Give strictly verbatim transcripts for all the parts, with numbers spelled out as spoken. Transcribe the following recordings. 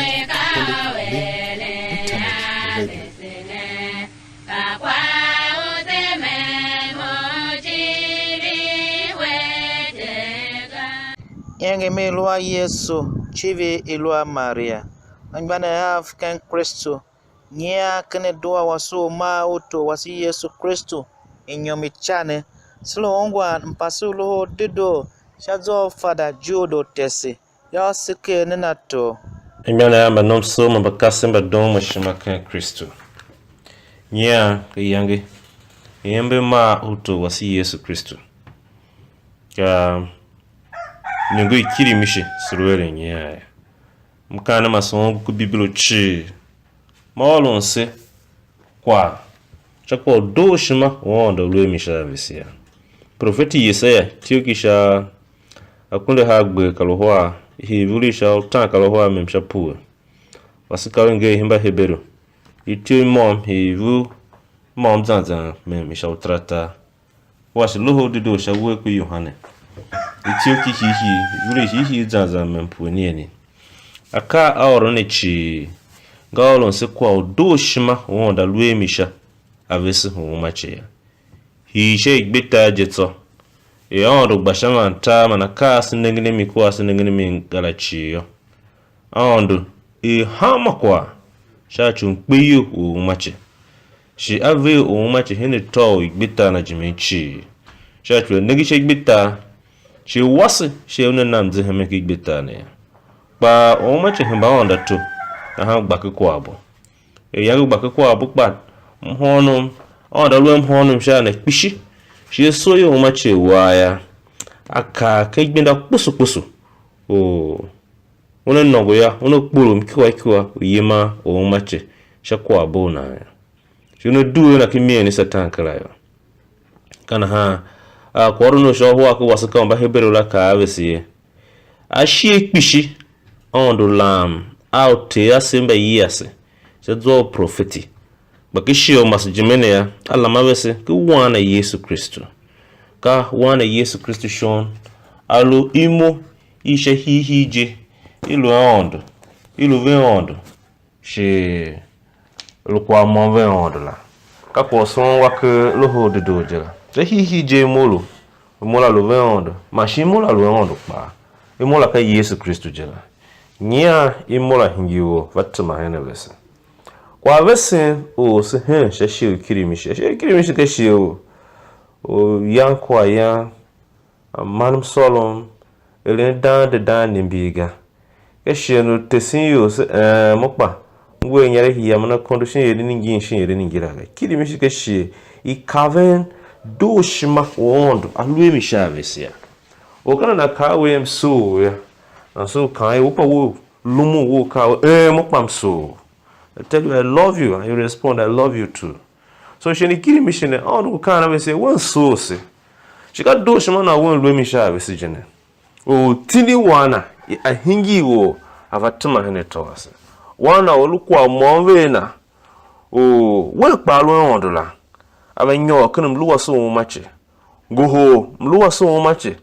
Internet radio. Iengem i lu a Yesu, icivir i lu a Maria, anmgbianev av ken Kristu, nyian ken adua wase u mar u Tor wase Yesu Kristu, inyom ica ne, se lu ungwan mpase u Loho u Dedoo sha zwa u Fada Jude u tese, yô, se ker nen ato. Anmgbianev mba nomso man mbakasev mba doon mo ishima ken Kristu, nyian ka iyange i ember mar u Tor wase Yesu Kristu, ka iniongo i kirimishi se lu eren nyian ye. M kaa ne, ma se ongo ku Bibilo cii, ma ôron se kwagh sha kwagh u dooshima u Aôndo a lu a mi sha a vese yô. Profeti Yesaia tyough ki sha akunduahar gber kar uhar, hii ivur i sha utaan kar uhar mem sha pue, vase kar u ngee hemba Heberu, ityough i môm hii ivur môm zan zan mem sha utartar. Kua shi Loho u Dedoo sha uwegh ku Yohane, ityough ki hiihii, ivur i hiihii zan zan mem pue nieni. Akaa a ôron ne cii, nga ôron se kwagh u dooshima u Aôndo a lu a mi sha a vese u uma ce yô. Hii sha igbetar je tsô, er Aôndo gba sha man tar man akaa a se nengen a mi kua se nengen a mi ga la cii yô. Aôndo er hanma kwagh sha ci u mkpeyou u uma ce, shi a ver u uma ce hen atô u igbetar na jimin cii, sha ci u a nenge sha igbetar, shi a wase sha una na mze hemen ken igbetar ne yô. Kpa u uma ce hemba Aôndo ato, nahan gba ken kwaghbo. Er iyange gba ken kwaghbo kpa mhôônom, Aôndo a lu a mhôônom sha a na kpishi, shi a soo u uma ce a wa yô, a kaa ken igbenda kposo kposo, or una nôngo yô, una kporom ikua ikua u yiman u uma ce sha kwaghbo u nan yô. Shi una due na ken mihen i Satan kera yô. Ka nahan a kwaghôron u sha uhar ken wase ka u Mbaheberu la kaa a vese ye. Ashighe kpishi Aôndo lam a uter asev mba yiase sha zwa u profeti, kpa ken shighe u masejime ne yô, a lam a vese ken Wan na Yesu Kristu. Ka Wan na Yesu Kristu shon, a lu imo i sha hiihii je, i lu Aôndo, i lu ve Aôndo, shi lu kwagh môm ve Aôndo la. Ka kwagh u soon wa ken Loho u Dedoo je la. Sha hiihii je imo lu, imo la lu ve Aôndo, man shi imo la lu Aôndo kpaa. Imo la ka Yesu Kristu je la. Nyian imo la hingir or, va tema hen a vese. Kwagh vesen u se hen sha shighe u kirimishi. Shighe u kirimishi ka shighe u, u yan kwaghyan, a man msôrom, eren dang de dang nimbir ga. Ka shighe u tesen ior se, ee, mo kpa m ngu a inyaregh ya man akondo shin eren ngin shin eren ngila ga. Kirimishi ka shighe i kaven dooshima u Aôndo a lu a mi sha a vese yô. Or ka nana kaa a we, "M soo u" yô, nahan se u kaan er u kpa we u lumun we u kaa a we, "Ee, mo kpa m soo u." I tell you, "I love you," and you respond, "I love you too." So shin kirimishi ne, Aôndo ngu kaan a vese, "Wen soo se." Shi ka dooshima na wen lu a mi sha a vese je ne. U tindi wan na, a hingir or a va tema hen atô ase. Wan na u lu kwagh môm ve a na, u wen kpaa lu Aôndo la, a va nyôr ken mlu wase u uma ce. Ngohol mlu wase u uma ce,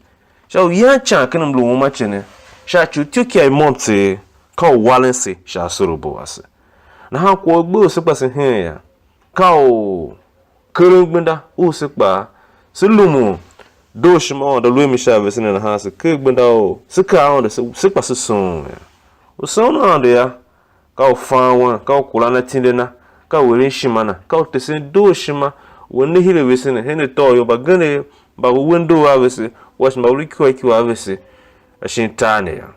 sha u yan ican ken mlu u uma ce ne, sha ci u ityôkyaa i môm tseegh, ka u waren se sha asorabo ase. Nahan kwagh u gbe u se kpa se hen yô, ka u keren gbenda u se kpaa, se lumun dooshima Aôndo lu a mi sha a vese ne nahan se ker gbenda u se kaa Aôndo se, se kpa se soon yô. U soon Aôndo yô, ka u fan wen, ka u kuran atindi na, ka u eren ishima na, ka u tesen dooshima u a ne hire vese ne, hen atô u ior mbagenev mba ve we ndor a vese, kua shi mba ve lu ikyua ikyua a vese, a shin tar ne yô.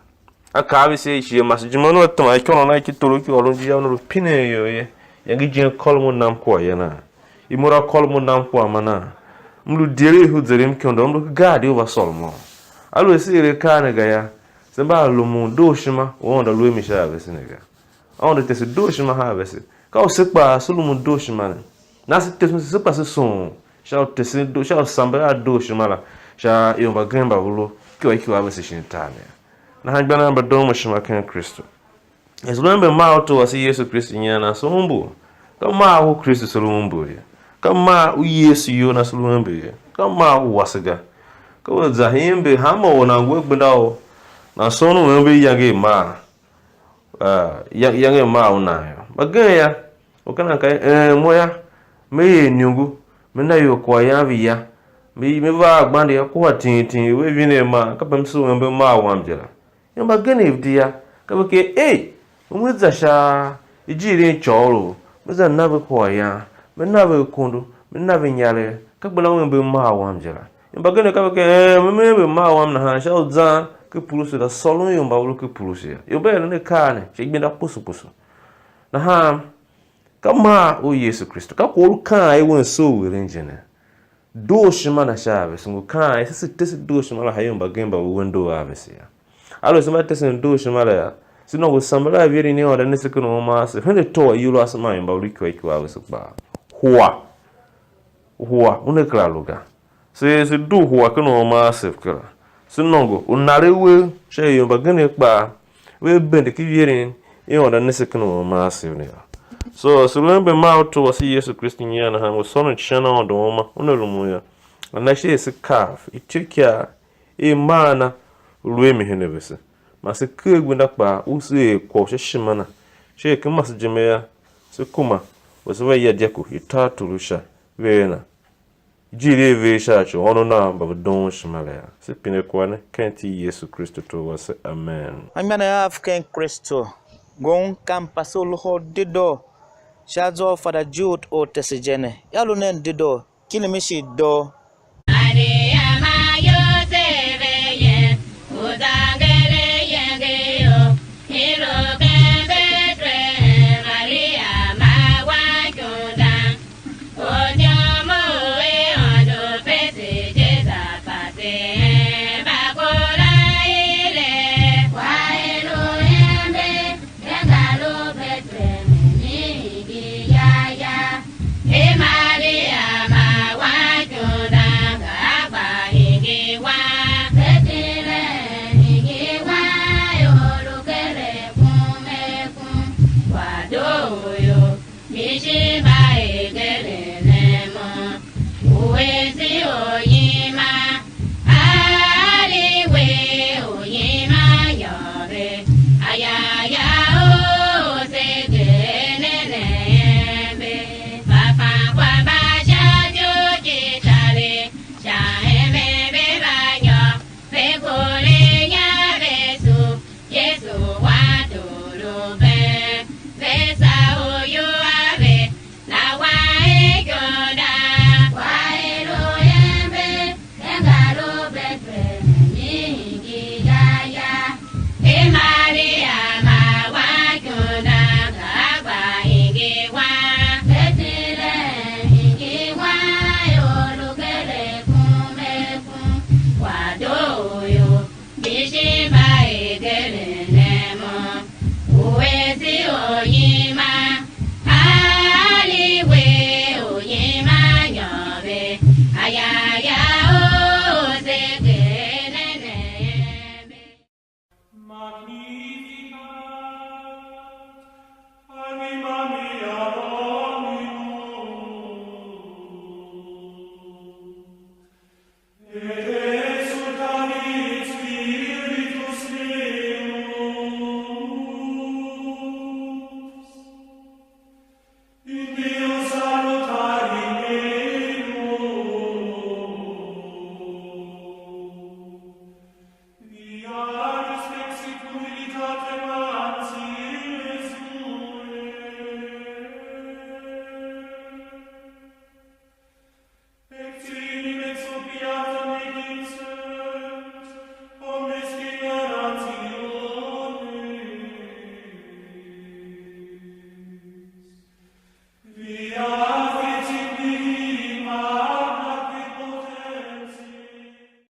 A kaa a vese er, shighe masejime una tema ikônough na ki torough ki ôron jijingi una lu pinen ior ye, iyange ijin kôrom u nam kwagh ye naa? Imura kôrom u nam kwagh ma naa? M lu dielegh u zerem ikondo, m lu gaadi u va sôr mo? Aluer se er akaa ne ga yô, se mba a lumun dooshima u Aôndo a lu a mi sha a vese ne ga. Aôndo tese dooshima a vese. Ka u se kpaa se lumun dooshima ne. Na se tese se kpa se soon sha u tesen do, sha u samber a dooshima la sha ior mbagenev mba ve lu ikyua ikyua a vese shin tar ne. Nahan anmgbianev mba doon mo ishima ken Kristu, er se lu ember mar u Tor wase Yesu Kristu nyian, nahan se umbur. Ka mar u Kristu se lu umbur ye. Ka mar u Yesu iyol na se lu ember ye. Ka mar u wase ga. Ka u za hembe hanma or nan ngu a gbenda u nan soon u ember iyange i mar. ah, ya- iyange i mar u nan yô. Mbagen yô, u ken a kaa er: Ee, mo yô, me er iniongo, me na ior kwaghyan ve ya, me, me va a gbande yô, kua tiin tiin, ve vine a mar, kape m sugh ember mar wam je la. Yô, mbagenev di yô, ka ve kaa er: Ei, u me za sha ijiir i côgholov, me za na ve kwaghyan, me na ve akondo, me na ve inyaregh, ka gbenda u ember mar wam je la. Yô, mbagenev ka ve kaa er: Ee, me, me ember mar wam nahan, sha u zan ken Purusi la, sôron ior mba ve lu ken Purusi yô. Ior mba eren akaa ne sha igbenda kposo kposo. Nahan ka mar u Yesu Kristu, ka kwagh u lu kaan er wen soo u eren je ne. Dooshima na sha a vese, ngu kaan er se, se te se dooshima la ha ior mbagenev mba ve we ndor a vese yô. Aluer se mba tesen dooshima la yô, se nôngo samber a iveren i Aôndo a ne se ken uma ase, hen ato a iyol ase man ior mba ve lu ikyua ikyua a vese kpaa. Hua, hua una kera lu ga. Se, se dugh hua ken uma ase kera. Se nôngo u naren uwegh sha ior mbagenev kpaa, vea bende ken iveren i Aôndo a ne se ken uma ase ne yô. So, se lu ember mar u tor wase Yesu Kristu nyian nahan, ngu sôron icighan Aôndo uma una rumun yô. A na sha er se kav ityôkyaa i mar na lu a mi hen a vese, man se ker gbenda kpaa u se er kwagh u sha ishima na, sha er ken masejime yô, se kuma, u se va ya dyako i tar turu sha, ve er na, ijiir i ver sha ci u ônov nav mba ve doon ishima la yô. Se pine kwagh ne ken iti i Yesu Kristu tor wase. Amen. Anmgbianev av ken Kristu, ngun ka mpase u Loho u Dedoo sha zwa u Fada Jude Ortesen je ne. Yô, lu nen dedoo, kilim i shi doo,